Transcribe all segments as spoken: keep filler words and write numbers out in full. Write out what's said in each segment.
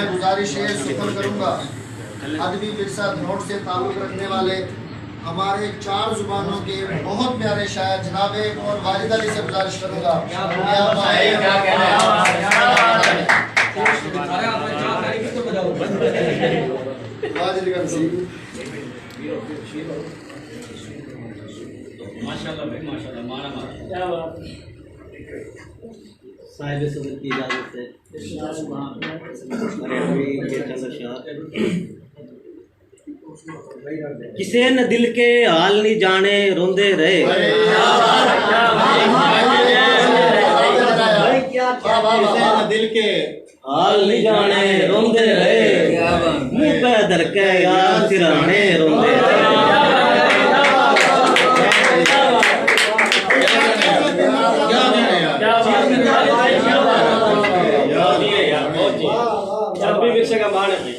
गुजारिश है, सुपर करूंगा। अदबी विरसा धनोट से ताल्लुक रखने वाले हमारे चार जुबानों के बहुत प्यारे शायर जनाब एक और वाजिद अली से गुजारिश करूंगा कि आप आए। वाजिद अली। माशाल्लाह भाई, माशाल्लाह, मारा मारा। क्या बात है। साहिब सदर की इजाजत है। किसे न दिल के हाल नहीं जाने, रोंदे रहे। किसे न दिल के हाल नहीं जाने, रोंदे रहे। मुंह पे धर के यार सिराने, रोंदे रहे।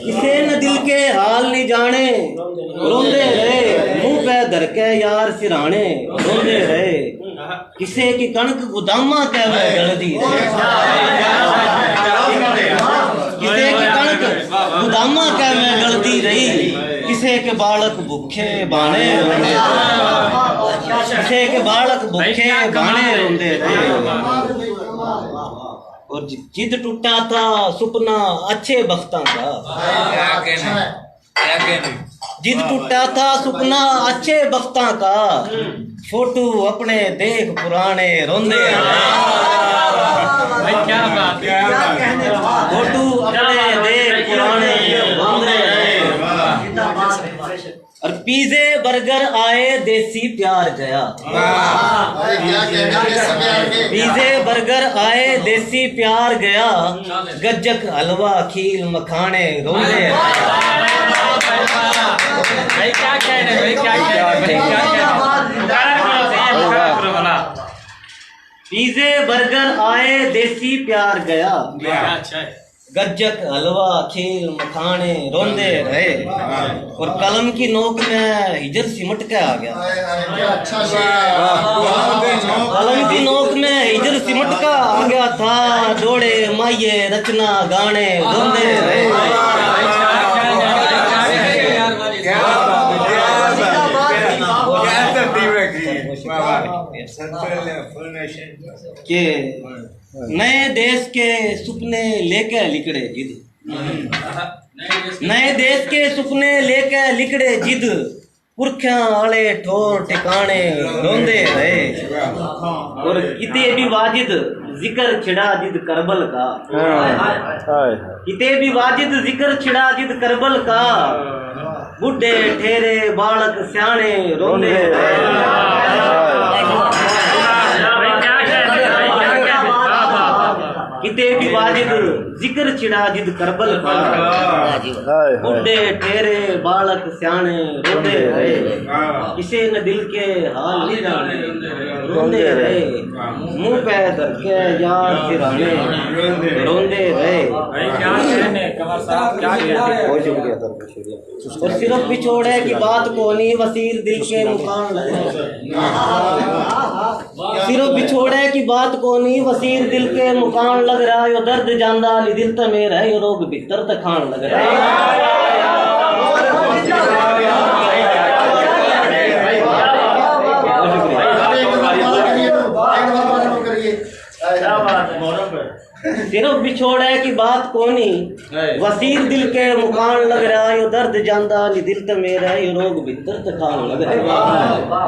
किसे न दिल के हाल नहीं जाने, रोंदे रहे। मुंह पे धर के यार सिराने, रोंदे रहे। किसे की कणक गुदामा कै में गलदी रही। किसे की कणक गुदामा कै में गलदी रही। किसे के बालक भूखे बाणे रोंदे रहे। किसे के बालक भूखे बाणे रोंदे रहे। और जि-, जिद टूटा था सुपना अच्छे बख्तां का। जिद टूटा था सुपना अच्छे बख्तां का, फोटो अपने देख पुराने रोंदे हैं। भाई, क्या बात है। फोटो अपने देख पुराने रोंदे हैं। और पिज़्ज़े बर्गर आए, देसी प्यार गया। वाह, अरे क्या कहने, देसी प्यार के। पिज़्ज़े बर्गर आए, देसी प्यार गया। गज्जक हलवा खील मखाने रोंदे हैं। भाई क्या कह रहे, भाई क्या कह रहे, भाई क्या कह रहे? पिज़्ज़े बर्गर आए, देसी प्यार गया। क्या अच्छा है। गज्जक हलवा खील मखाने रोंदे रहे। और कलम की नोक में हिजर सिमट के आ गया। हाय, हाय, क्या अच्छा शेर है। कलम की नोक में हिजर सिमट के आ गया था। जोड़े माये रचना गाने रोंदे रहे। क्या बात है, क्या बात है, क्या बात है। क्या तरतीब रखी है। वाह, वाह। Full nation। के नए देश के सुपने लेके लिकड़े जिद। नए देश के सुपने लेके लिकड़े जिद। पुरख्यां आले ठोर ठिकाने रोंदे रहे। और किते भी वाजिद जिक्र छिड़ा जिद करबल का। हाँ। हाय, हाय। किते भी वाजिद जिक्र छिड़ा जिद करबल का। बूढ़े ठेरे बालक स्याणे रोंदे रहे। किते भी वाजिद जिक्र छिड़ा जिद करबल का। हाय, हाय। बूढ़े ठेरे बालक स्याणे रोंदे रहे। किसे न दिल के हाल नहीं जाने रोंदे रहे। मुंह पे धर के यार सिराने रोंदे रहे। भाई क्या कहने, कंवर साहब, क्या कहने। बहुत शुक्रिया सर, बहुत शुक्रिया। और सिर्फ बिछोड़े की बात कोनी, वसीर दिल के मुकान लग रहा है। सिर्फ बिछोड़े की बात कोनी, वसीर दिल के मुकान लग रहा है। यो दर्द जांदा नहीं दिल ते मेरा, यो रोग भीतर ते खान लग रहा है। क्या बात है। सिर्फ बिछोड़े की बात कोनी, वसीर दिल के मुकान लग रहा, यो दर्द जांदा नहीं दिल ते मेरा, यो रोग भीतर ते खान लग रहा।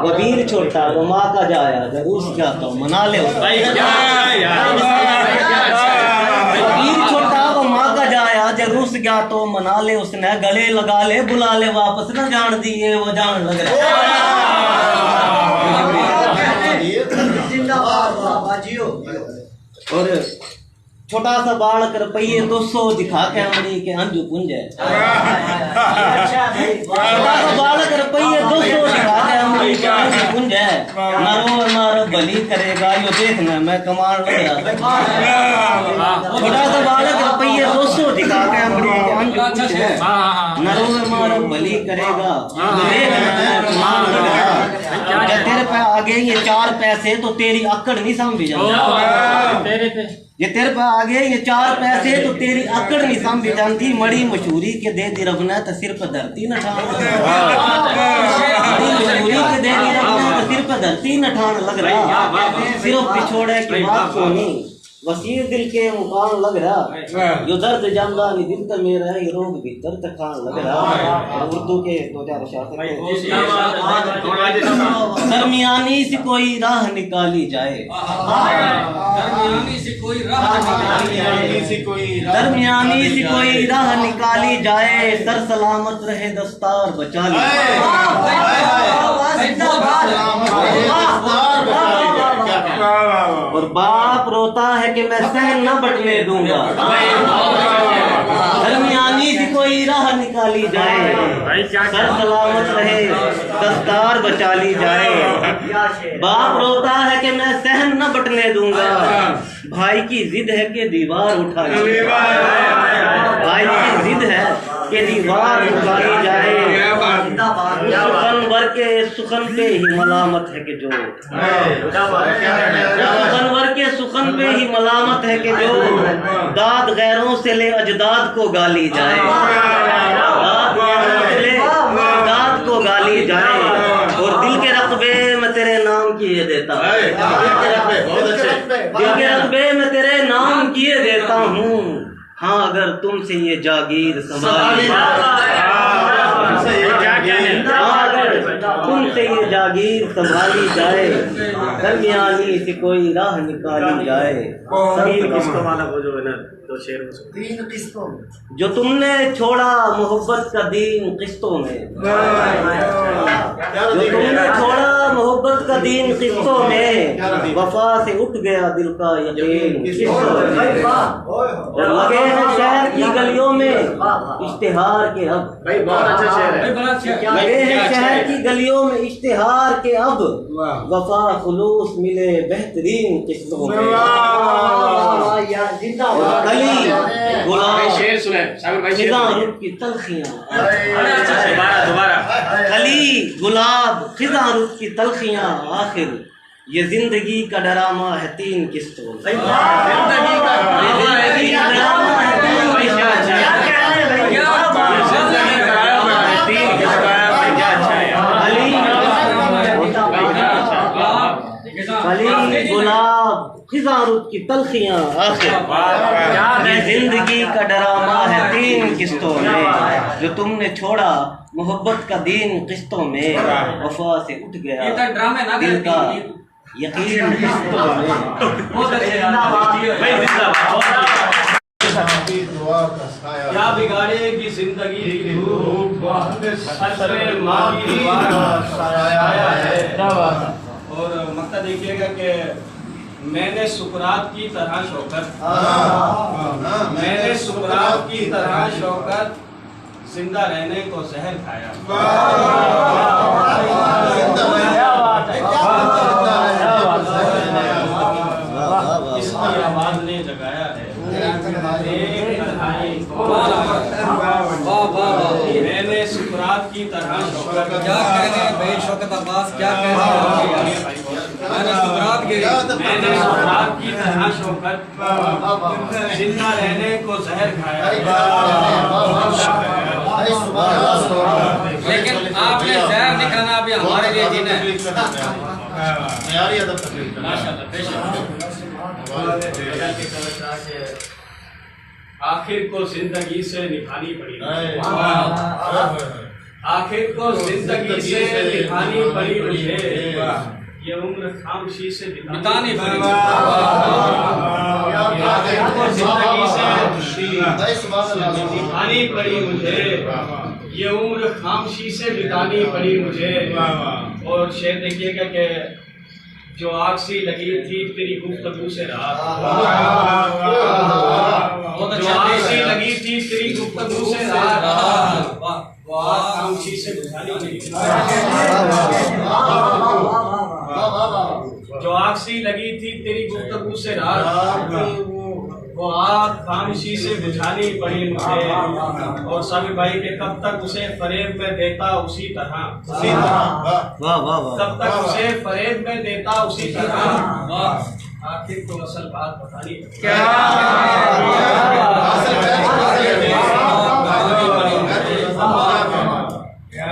वबीर छोटा वो माँ का जाया, जब रूस गया तो मना ले उसे। भाई, क्या यार। वबीर छोटा वो माँ का जाया, जब रूस गया तो मना ले उसने, गले लगा ले, बुला ले वापस, न जान दिए वो जान लग रहा। जिंदाबाद बाबा जियो। और छोटा सा बालक रुपये दो सौ दिखा के अमड़ी के आंजू पुंज है। छोटा सा बालक रुपये दो सौ दिखा के अमड़ी के आंजू पुंज है। ना रोवे माँ रब भली करेगा, यो देखना मैं कमाल लग रहा। छोटा सा बालक रुपये दो सौ दिखा के अमड़ी के आंजू पुंज है। ना रोवे माँ रब भली करेगा, यो देखना मैं कमाल लग रहा। जब तेरे पे आ गए ये चार पैसे तो तेरी अकड़ नहीं सांभी जाती। तेरे पे। ये तेरे पे आ गए ये चार पैसे तो तेरी अकड़ नहीं सांभी जाती। मड़ी मशहूरी के दे दी रब ने तो सिर पे धरती न ठान लग रहा। मड़ी मशहूरी के दे दी रब ने तो सिर पे धरती न ठान लग रहा। सिर्फ पिछोड़े की बात को नहीं, वसीर दिल के मुकाम लग रहा। वाह। यो दर्द जामदा नहीं दिल तो मेरा, ये रोग भीतर तक खान लग रहा। वाह। और उर्दू के दो चार अशार थे। भाई, बहुत क्या बात है, बहुत बढ़िया। दरमियानी सी कोई राह निकाली जाए। दरमियानी सी कोई राह निकाली जाए। दरमियानी सी कोई राह निकाली जाए, सर सलामत रहे दस्तार बचा ली। हाय, हाय, हाय। जिंदाबाद। दस्तार बचा ली। क्या बात। वाह, वाह, वाह। और बाप रोता है कि मैं सहन न बटने दूंगा। दरमियानी सी कोई राह निकाली जाए, भाई, क्या सर सलामत रहे, दस्तार बचा ली जाए। बाप रोता है कि मैं सहन न बटने दूंगा। भाई की जिद है कि दीवार उठा ली। अरे वाह, वाह, वाह, वाह। भाई की जिद है कि दीवार उठा ली जाए। क्या बात। सुखनवर के सुखन पे ही मलामत है कि जो, सुखनवर के सुखन पे ही मलामत है कि जो दाद गैरों से ले अजदाद को गाली जाए। दाद गैरों से ले अजदाद को गाली जाए। और दिल के रकबे में तेरे नाम किए देता हूँ। दिल के रकबे में तेरे नाम किए देता हूँ। हाँ, अगर तुमसे ये जागीर संभाली, हाँ, अगर तुमसे ये जागीर संभाली जाए, दरमियानी से कोई राह निकाली जाए। तीन किस्तों वाला वो जो है ना, दो शेर हो सकते हैं। तीन किस्तों में। जो तुमने छोड़ा मोहब्बत का दीन किस्तों में, जो तुमने छोड़ा मोहब्बत का दीन किस्तों में, वफा से उठ गया दिल का यकीन किस्तों में। और लगे हैं शहर की गलियों में इश्तिहार के अब। भाई, बहुत अच्छा शेर है। लगे हैं शहर की गलियों में इश्तिहार के अब, वाह। वफा खुलूस मिले बेहतरीन किस्तों में। वाह, वाह, वाह, यार, जिंदाबाद। कली गुलाब, भाई, शेर सुनाए, साबिर भाई, शेर खिजां सुनाए। रुत की तलखियां। अरे, अच्छा, अच्छा, दोबारा, दोबारा। कली गुलाब, खिजां रुत की तलखियां, आखिर ये जिंदगी का ड्रामा है तीन किस्तों में। भाई, वाह, जिंदगी का ड्रामा है तीन किस्तों में। क्या कहने हैं भाई? कली, कली गुलाब, खिजां रुत की तलखियां, आखिर ये जिंदगी का ड्रामा है तीन किस्तों में। जो तुमने छोड़ा मोहब्बत का दीन किस्तों में, वफा से उठ गया ये तो ड्रामे ना दिल का यकीन किस्तों में। बहुत अच्छे यार। भाई, जिंदाबाद। क्या बिगाड़ेगी जिंदगी की धूप, सच में माँ की दुआ का साया है। क्या बात है। और मक्ता देखिएगा कि मैंने सुकरात की तरह शौकत, हाँ, हाँ, हाँ, मैंने सुकरात की तरह शौकत, जिंदा रहने को जहर खाया। वाह, वाह, वाह, वाह, वाह, क्या बात है, क्या बात है, क्या बात है। इसकी आवाज ने जगाया है। वाह, वाह, वाह। मैंने सुकरात की तरह शौकत, क्या कहने हैं भाई शौकत अब्बास, क्या कहने हैं। मैंने सुकरात की, मैंने सुकरात की तरह शौकत, जिंदा रहने को जहर खाया। लेकिन आपने जहर नहीं खाना, अभी हमारे लिए जीना है। माशाल्लाह, बेशक। आखिर को जिंदगी से निभानी पड़ी। आखिर को जिंदगी से निभानी पड़ी मुझे। ये उम्र खामोशी से बितानी पड़ी। आखिर को जिंदगी से निभानी पड़ी मुझे। ये उम्र खामोशी से बितानी पड़ी मुझे। और शेर देखिएगा कि जो आग सी लगी थी तेरी गुफ्तगू से रात, बहुत अच्छा। जो आग सी लगी थी तेरी गुफ्तगू से रात, वो आग खामोशी से बुझानी पड़ी। जो आग सी लगी थी तेरी गुफ्तगू से रात, वो आग खामोशी से बुझानी पड़ी मुझे। और साबिर भाई के, कब तक उसे फरेब में देता उसी तरह, उसी तरह, वाह। वाह, वाह, वाह। कब तक उसे फरेब में देता उसी तरह, वाह। आखिर को असल बात बतानी पड़ी। क्या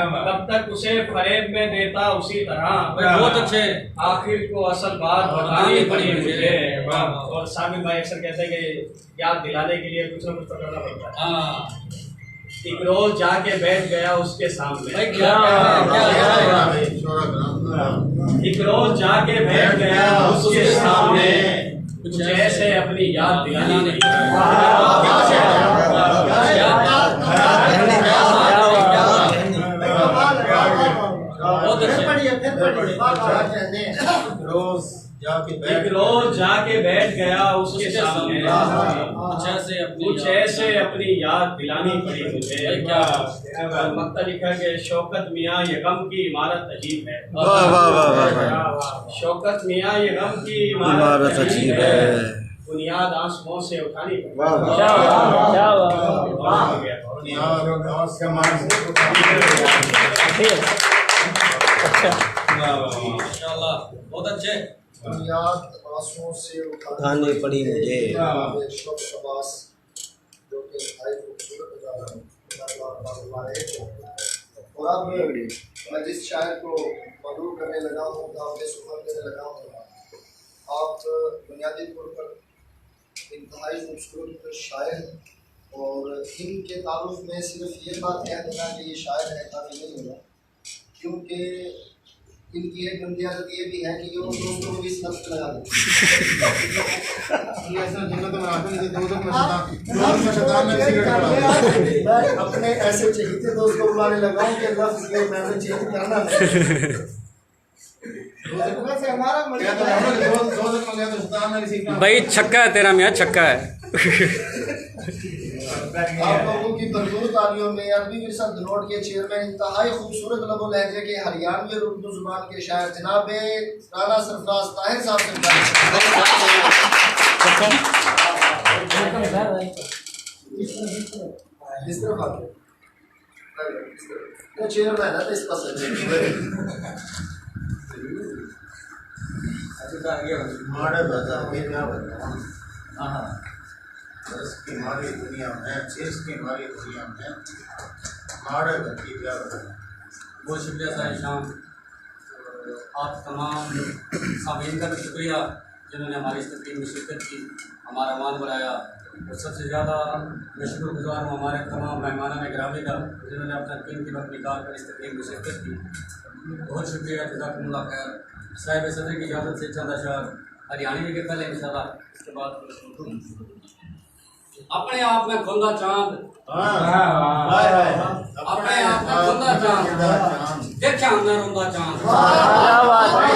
बात है। कब तक उसे फरेब में देता उसी तरह, बहुत अच्छे। आखिर को असल बात बतानी पड़ी मुझे। वाह। और साबिर भाई अक्सर कहते हैं कि याद दिलाने के लिए कुछ ना कुछ तो करना पड़ता है। हाँ। एक रोज जाके बैठ गया उसके सामने। भाई, क्या, क्या, क्या, क्या, क्या? एक रोज जाके बैठ गया उसके सामने, कुछ ऐसे अपनी याद दिलानी पड़ी। बहुत अच्छे। रोज जाके एक बैठ रोज जाके बैठ गया उसके उसके सामने। सामने। कुछ ऐसे अपनी कुछ याद ऐसे अपनी याद दिलानी पड़ी मुझे। क्या? क्या बात। मक्ता लिखा कि शौकत मियाँ ये गम की इमारत अजीब है। वाह, वाह, वाह, वाह, वाह। शौकत मियाँ ये गम की इमारत इमारत अजीब अजीब है। है। बुनियाद आंसुओं से उठानी पड़ी। वाह, वाह। क्या बात, क्या बात। वाह। बुनियाद आंसुओं से उठानी पड़ी। वाह, वाह, वाह। माशाल्लाह, बहुत अच्छे। बुनियाद आंसुओं से उठानी उठानी पड़ी मुझे। ये शब्द अब्बास, जो कि इंतहाई खूबसूरत नज़ारा है। और अब मैं जिस शायर को मदऊ करने लगा हूँ, उनका बेसुमार करने लगा हूँ, आप बुनियादी तौर पर इंतहाई खूबसूरत शायर हैं। और इनके तारुफ में सिर्फ ये बात कह देना कि ये शायर है, काफी नहीं होगा, क्योंकि इनकी एक गंदी आदत ये भी है कि ये उन दोस्तों को भी इस लत पे लगा देते हैं। ये ऐसा जन्नत में आते हैं, दो जन में शैतान, दो जन में शैतान ने सिगरेट पड़ा दिया। मैं अपने ऐसे चहेते दोस्त को बुलाने लगा हूँ कि लफ्ज ये मैंने चेंज करना है। भाई, छक्का है तेरा मियाँ, छक्का है। आप लोगों की भरपूर तालियों में अरबी विरसा धनोट के चेयरमैन, इंतहाई खूबसूरत लबो लहजे के हरियाणवी और उर्दू जुबान के शायर जनाब राणा सरफराज ताहिर साहब से। इस तरफ आते। वो चेयरमैन है तो इस पास है। अच्छा, तो आगे बढ़ो। माड़े बता के क्या बता? हाँ, हाँ। जिसकी मारी दुनिया में, जिसकी मारी दुनिया में, माड़े बता के क्या बता? बहुत शुक्रिया सारे शाम। आप तमाम सामीन का भी शुक्रिया जिन्होंने हमारी इस तकरीब में शिरकत की, हमारा मान बढ़ाया। और सबसे ज़्यादा मैं शुक्रगुजार हूँ हमारे तमाम मेहमानान गिरामी का, जिन्होंने अपना कीमती वक्त निकाल कर इस तकरीब में शिरकत की। बहुत शुक्रिया, जज़ाकुमुल्लाह खैर। साहिब सदर की इजाज़त से चंद अशार हरियाणवी के पहले इंशाल्लाह, इसके बाद अपने आप में खुंदा चांद। हाँ। हाय, हाय। अपने आप में खुंदा चांद। देखा हमने रोंदा चांद। क्या बात है।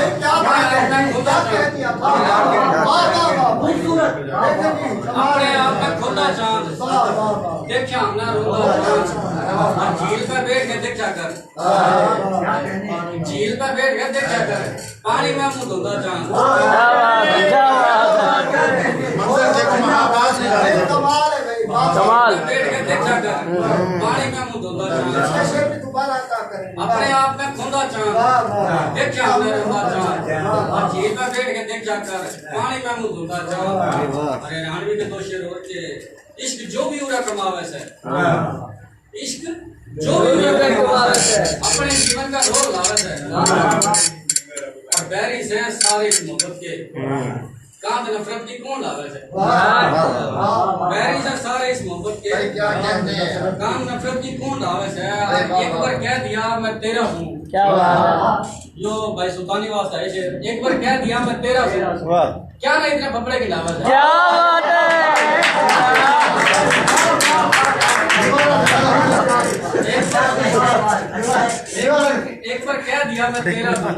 अपने आप में खुंदा चांद। अपने आप में खुंदा चांद। देखा हमने रोंदा चांद। और झील पे बैठ के देखा कर। झील पे बैठ के देखा कर, पानी में मुंह धोंदा चांद। क्या बात है, क्या बात है। मंजर देखो, महाकाश में जाने दो। कमाल है भाई, कमाल। झील पे बैठ के देखा कर, पानी में मुंह धोंदा चांद। इसका शेर भी दोबारा अदा करें। अपने आप में खुंदा चांद, वाह, वाह। देखा हमने रोंदा चांद। और झील पे बैठ के देखा कर, पानी में मुंह धोंदा चांद। वाह। अरे, हरियाणवी के दो शेर और के, इश्क जो भी उड़ा कमावे से। हाँ। इश्क जो भी उड़ा कमावे से, अपने जीवन का रोल लावे से। और बैरी से सारे इस मोहब्बत के, कांद नफरत की कौन लावे से? वाह। बैरी से सारे इस मोहब्बत के, भाई, क्या कहते हैं? कांद नफरत की कौन लावे से? भाई, वाह, एक बार कह दिया मैं तेरा हूँ। क्या बात है। यो भाई सुल्तानी वास्ता है शेर, एक बार कह दिया मैं तेरा हूँ। वाह। क्या ना इतने फफड़े की लावत है? क्या बात है। एक बार, एक बार, एक बार कह दिया मैं तेरा हूँ।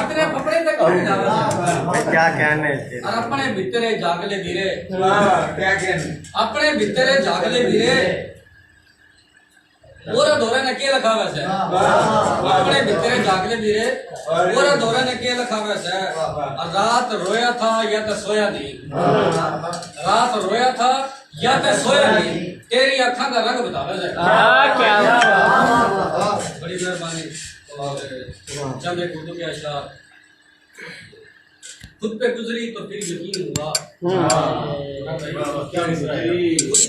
इतने फफड़े तक की लावत है। क्या कहने। और अपने भीतरे जागले धीरे। वाह, क्या कहने। अपने भीतरे जागले धीरे। ओरा धोरा ने के लखावे से? अपने भीतरे झांक ले धीरे। ओरा धोरा ने के लखावे से? रात रोया था या तो सोया नहीं। रात रोया था या तो सोया नहीं। तेरी आँखां का रंग बतावे से। वाह, क्या बात। बड़ी मेहरबानी। और चंद एक उर्दू के अशआर। खुद पे गुजरी तो फिर यकीन हुआ। हम्म। खुद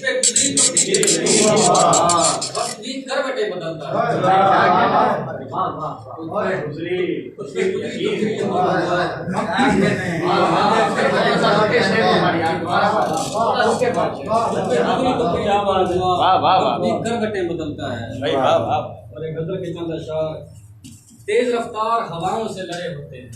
पे गुजरी तो फिर यकीन हुआ। वक्त भी करवटें बदलता है। वाह, वाह, वाह। खुद पे गुजरी, खुद पे गुजरी तो फिर यकीन हुआ। वाह, वाह, वाह। वक्त भी करवटें बदलता है। भाई, वाह, वाह। और एक गजल के चंद अशआर। तेज रफ्तार हवाओं से लड़े होते हैं।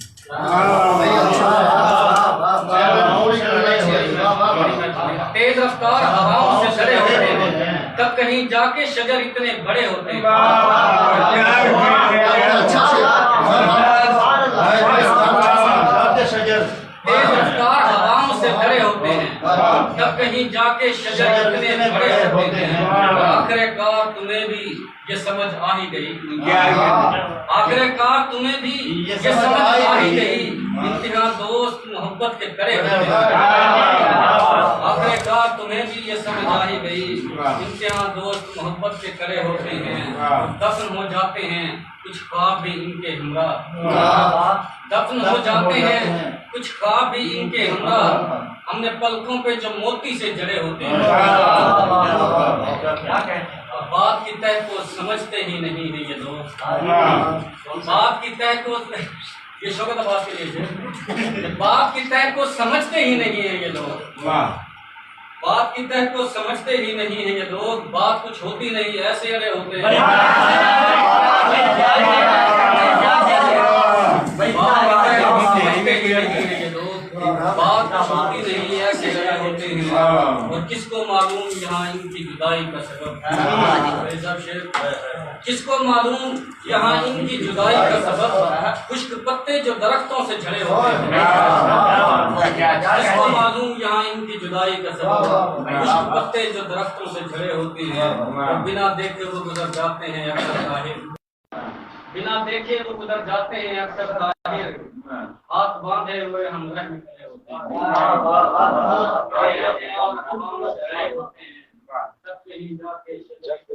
तेज रफ्तार हवाओं से लड़े होते हैं, तब कहीं जाके शजर इतने बड़े होते हैं। तेज रफ्तार हवाओं से लड़े होते हैं, तब कहीं जाके शजर इतने बड़े होते हैं। आखिरकार तुम्हें भी ये समझ आ ही गई। आखिरकार तुम्हें भी ये समझ आ ही गई। इम्तिहान दोस्त मोहब्बत के कड़े होते हैं। आखिरकार तुम्हें भी ये समझ आ ही गई। इम्तिहान दोस्त मोहब्बत के कड़े होते हैं। दफन हो जाते हैं कुछ ख्वाब भी इनके हमरा। दफन हो जाते हैं कुछ ख्वाब भी इनके हमरा। हमने पलकों पे जो मोती से जड़े होते हैं। बात की तह को समझते ही नहीं है ये लोग। बात की तह को, ये शौकत अब्बास के लिए है। बात की तह को समझते ही नहीं है ये लोग। बात की तह को समझते ही नहीं है ये लोग। बात कुछ होती नहीं, ऐसे अड़े होते हैं। बात की तह को समझते ही नहीं है ये लोग। बात कुछ होती नहीं, ऐसे अड़े होते हैं। और किसको मालूम यहाँ इनकी जुदाई का सबब। भाई साहब शेर, किसको मालूम यहाँ इनकी जुदाई का सबब खुश्क पत्ते जो दरख्तों से झड़े होते हैं। किसको मालूम यहाँ इनकी जुदाई का सबब खुश्क पत्ते जो दरख्तों से झड़े होते हैं। और बिना देखे वो गुजर जाते हैं अक्सर ताहिर। बिना देखे वो गुजर जाते हैं अक्सर ताहिर। हाथ बांधे हुए हम रहम खड़े होते हैं। तब कहीं जाके